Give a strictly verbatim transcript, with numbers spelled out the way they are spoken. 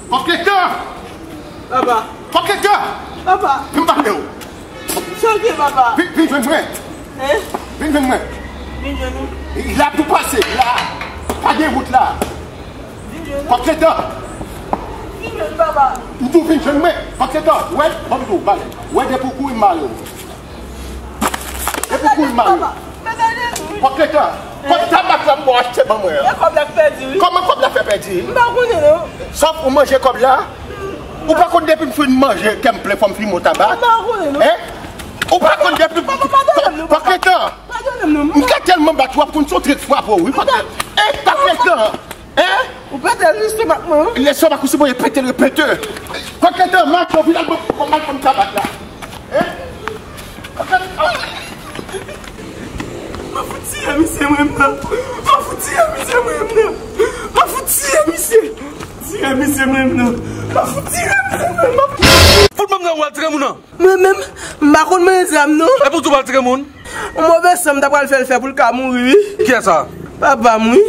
Pòt letan! Papa! Pòt letan! Papa! M pale w! Choke, papa! Vin, vin jwenn mwen! Hein? Vin jwenn mwen! Vin jwenn ou? La pou pase, la! Pa gen wout la! Vin jwenn ou? Pòt letan! Vin jwenn papa! M di w vin jwenn mwen! Pòt letan! Wè, ban m di w, pale! Wè, depi w kouri, m mare w! Epi pou l mare. Pòt letan. Kòb tabak la m ba w achte ban mwen an. E kòb la k pèdi wi. Kòman kòb la fè pèdi? M pa konnen non. Sòf ou manje kòb la? Ou pa konn depi m fin manje kè m plen fò m fimen yon tabak? M pa konnen non. Hein? Ou pa konn depi m... Papa, padone m non, papa. Pòt letan. Padone m non. M ka tèlman bat w ap konn son trèk frape w wi. Pòt letan. Hein? Pòt letan. Hein? Ou pete lestomak mwen wi. Lestomak ou sipoze pete l repete. Kòb letan, mache w vin al ban m, ban m tabak la. Hein? Kòb letan. M ap fout tiye misye mwen menm nan. M ap fout tiye misye mwen menm nan. M ap fout tiye misye. Tiye misye mwen menm nan. M ap fout tiye misye mwen menm nan. Fout ban m nan ou al tire moun nan. Mwen menm, m pa konn mwen zam non. Epi w tou pral tire moun? Yon move san m ta pral fè l fè pou l ka mouri wi. Kiyès sa? Papa m wi.